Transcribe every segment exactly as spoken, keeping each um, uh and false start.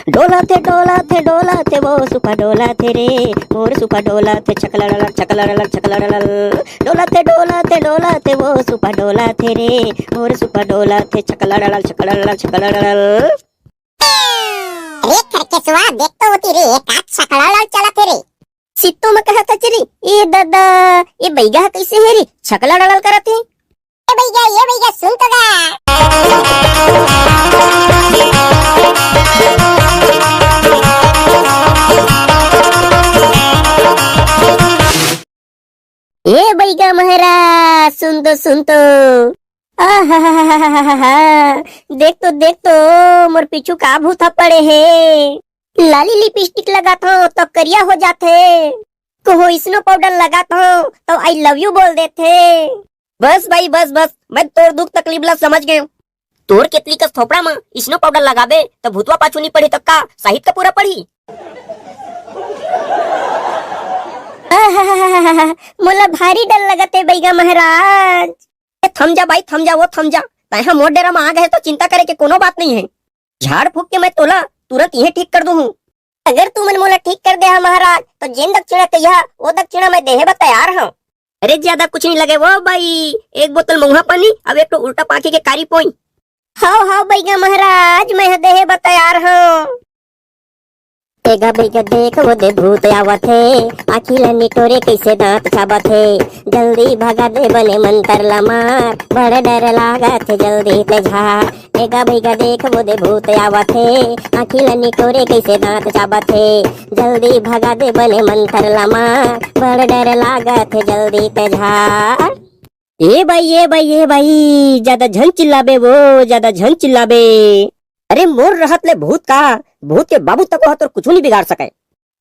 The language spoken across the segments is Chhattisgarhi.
डोला थे, डोला थे, डोला थे, वो सुपा डोला थे रे, मोर सुपा डोला थे, छकलड़ल, छकलड़ल, छकलड़ल। डोला थे, डोला थे, डोला थे, वो सुपा डोला थे रे, मोर सुपा डोला थे, छकलड़ल, छकलड़ल, छकलड़ल। अरे खरकेसवा, देख तो होती रे, एक आध छकलड़ल चलत हे रे। सित्तू में कहत हच रे, ए ददा, ए बइगा ह कइसे हे रे, छकलड़ल करत हे। ए बइगा, ए बइगा, सुन तो गा। ए बइगा महाराज, सुन तो, सुन तो। आहाहाहा, देख तो, देख तो, मोर पीछू का भूत ह पड़े हे। लाली लिपस्टिक लगाथंव त करिया हो जाथे, कहो स्नो पाउडर लगाथंव त आई लव यू बोल देथे। बस भाई बस बस, मैं तोर दुख तकलीफ ला समझ गेंव। तोर केतली कस थोपड़ा म स्नो पाउडर लगाबे त भूतवा पाछू नी पड़ही त का साहित का पूरा पड़ही? आहाहाहा, मोला भारी डर लगत हे बइगा महाराज। ए, थम जा भाई, थम जा, वो थम जा। तैं ह मोर डेरा म आ गे हे त चिंता करे के कोनो बात नइ हे। झाड़ फूंक के मैं तोला तुरंत इहें ठीक कर दूहूं। अगर तुमन मोला ठीक कर दे हा महाराज, त जेन दक्षिणा कहिहा, वो दक्षिणा मैं देहे बर तैयार हंव। अरे ज्यादा कुछ नइ लगे वो बाई, एक बोतल महुआ पानी, अब एक ठो उल्टा पांखी के कारी पोई। हव हव बइगा महाराज, मैं ह देहे बर तैयार हंव। एगा बइगा देख वो दे भूत आवत हे, आँखी ला निटोरे कइसे दांत चाबत हे। जल्दी भगा दे बने मंतर ला मार, बड़ डर लागत हे जल्दी ते झार। एगा बइगा देख वो दे भूत आवत हे, आँखी ला निटोरे कइसे दांत चाबत हे। जल्दी भगा दे बने मंतर ला मार, बड़ डर लागत हे जल्दी ते झार। ए बाई, ए बाई, ए बाई, ज्यादा झन चिल्लाबे वो, ज्यादा झन चिल्लाबे। अरे मोर रहत ले भूत का, भूत के बाबू तको ह तोर कुछु नइ बिगाड़ सकय।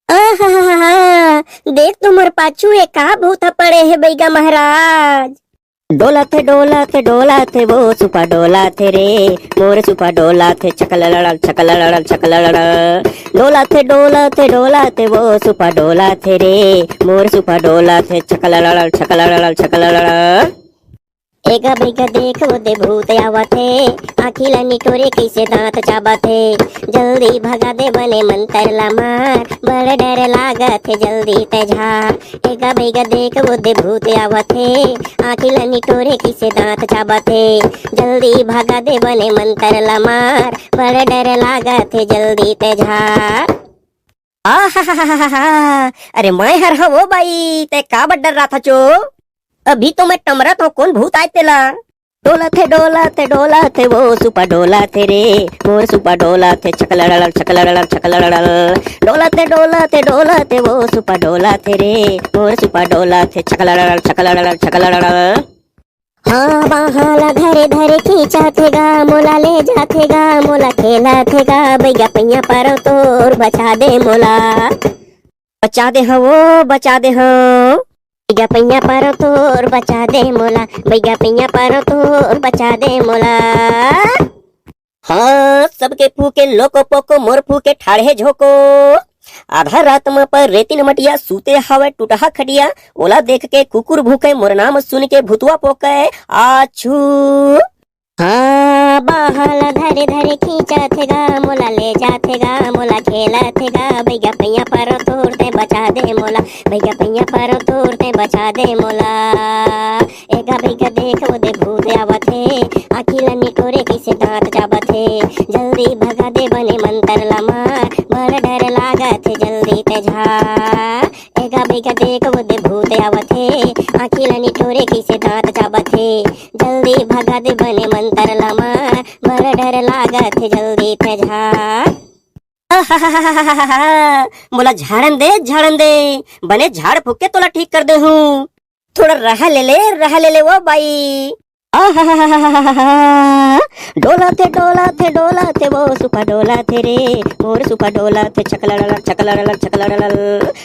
आहाहाहा, देख तो मोर पाछू ए का भूत ह पड़े हे बइगा महाराज। डोला थे, डोला थे, डोला थे, वो सुपा डोला थे रे, मोर सुपा डोला थे, छकलड़ल, छकलड़ल, छकलड़ल। डोला थे, डोला थे, डोला थे, वो सुपा डोला थे रे, मोर सुपा डोला थे, छकलड़ल, छकलड़ल, छकलड़ल। एगा बइगा देख वो दे भूत आवत हे, आँखी ला निटोरे कइसे दांत चाबत हे। जल्दी भगा दे बने मंतर ला मार, बड़ डर लागत हे जल्दी ते झार। एगा बइगा देख वो दे भूत आवत हे, आँखी ला निटोरे कइसे दांत चाबत हे। जल्दी भगा दे बने मंतर ला मार, बड़ डर लागत हे जल्दी ते झार। आहाहाहा, अरे मैं हर हंव वो बाई, तैं का बर डर्राथच ओ? अभी तो मैं टमरत हंव, कोन भूत आय तेला। डोला थे, डोला थे, डोला थे, वो सुपा डोला थे रे, मोर सुपा डोला थे, छकलड़ल, छकलड़ल, छकलड़ल। डोला थे, डोला थे, डोला थे, वो सुपा डोला थे रे, मोर सुपा डोला थे, छकलड़ल, छकलड़ल, छकलड़ल। हाँ, बाहाँ ला धरे धरे खींचाथे गा, मोला ले जाथे गा, मोला खेलाथे गा, बइगा पइयाँ परंव तोर बचा दे मोला। बचा दे हव, बचा दे हव। बइगा पइयाँ परंव तोर बचा दे मोला, बइगा पइयाँ परंव तोर बचा दे मोला। हाँ, सबके फूके लोको पोको, मोर फूके ठाढ़े झोंको। आधा रात म पर रेतिन मटिया, सूते हवय टूटहा खटिया। ओला देख के कुकुर भूंके, मोर नाम सुन के भुतवा पोके। आछू। हाँ, बाहाँ ला धरे धरे खींचाथे गा, मोला ले जाथे गा, मोला खेलाथे गा, बइगा पइयाँ परंव तोर तैं बचा दे मोला, बइगा पइयाँ परंव तोर तैं बचा दे मोला। एगा बइगा देख वो दे भूत आवत हे, आँखी ला निटोरे कइसे दांत चाबत हे। जल्दी भगा दे बने मंतर ला मार, बड़ डर लागत हे जल्दी ते झार। एगा बइगा देख वो दे भूत आवत हे, आँखी ला निटोरे कइसे दांत चाबत हे। जल्दी भगा दे बने मंतर ला मार, बड़ डर लागत हे जल्दी ते झार। आहाहाहा, मोला झाड़न दे, झाड़न दे, बने झाड़ फूक के तोला ठीक कर देहूं। थोड़ा रहा ले ले, रहा ले ले वो बाई। आहाहाहा, डोला थे, डोला थे, डोला थे, वो सुपा डोला थे रे, मोर सुपा डोला थे, छकलड़ल, छकलड़ल, छकलड़ल।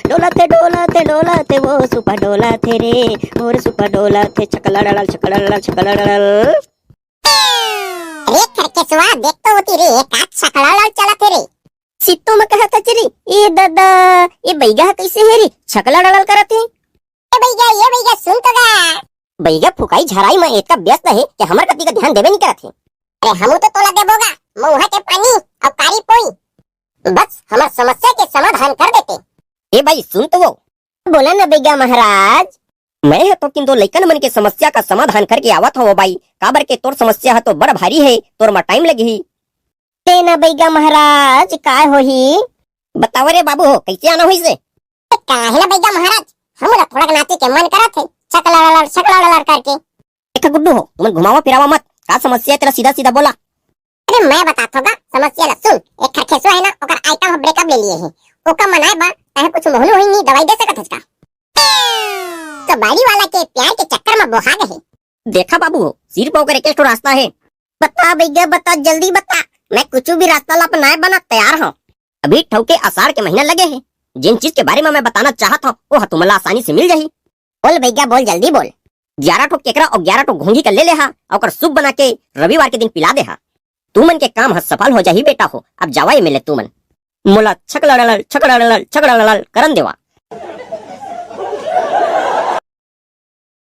डोला थे, डोला थे, डोला थे, वो सुपा डोला थे रे, मोर सुपा डोला थे, छकलड़ल, छकलड़ल, छकलड़ल। रे खरकेसवा, देख तो होती रे, एक आध छकलड़ल चलत हे रे। सित्तू म कहत हच रे, ए ददा, ए बइगा ह कइसे हे रे, छकलड़ल करत हे। ए बइगा, ए बइगा, सुन तो गा। बइगा फुकाई झराई म एतका व्यस्त हे कि हमर कति का ध्यान देबे नइ करत हे। अरे हमू तो तोला देबो गा, मउहा के भाई सुन तो वो। बोला ना बइगा महाराज। मैं ह तो किन दो लइकन मन के समस्या का समाधान करके आवत हवं बाई, काबर के तोर समस्या ह तो बड़ भारी हे, तोर म टाइम लगही। ते ना बइगा महाराज, काय होही? बतावा रे बाबू हो, कइसे आना होइस हे? काहे ना बइगा महाराज, हमला थोड़ा नाचे के मन करत हे, छकलड़ लड़, छकलड़ लड़ करके। देखा गुड्डू हो, तुमन घुमावा फिरावा मत, का समस्या हे तेला सीधा सीधा बोला। अरे मैं बतात हंव गा समस्या ला, सुन, एक खरखेसवा हे ना, ओकर आइटम ह ब्रेकअप ले लिए हे, ओकर मनाए बर तैं कुछ मोहलू होई नी दवाई दे सकत हस का? तो बाड़ी वाला के प्यार के चक्कर म बोहा गए हे। देखा बाबू हो, सिर्फ ओकर एक ठो रास्ता हे। बता बइगा बता, जल्दी बता, मैं कुछ भी रास्ता ला अपनाए बर तैयार हंव। अभी ठउके असाढ़ के महीना लगे हे, जेन चीज के बारे म मैं बताना चाहत हंव, वो ह तुमन ला आसानी से मिल जाही। बोल बइगा बोल, जल्दी बोल। ग्यारह ठो केकरा अउ ग्यारह ठो घोंघी का ले ले हा, अउ ओकर सूप बना के रविवार के दिन पिला दे हा। तुमन के काम ह सफल हो जाही बेटा हो, अब जावा एमे ले तुमन। मोला छकलड़लड़, छकलड़लड़, छकलड़लड़ करन देवा।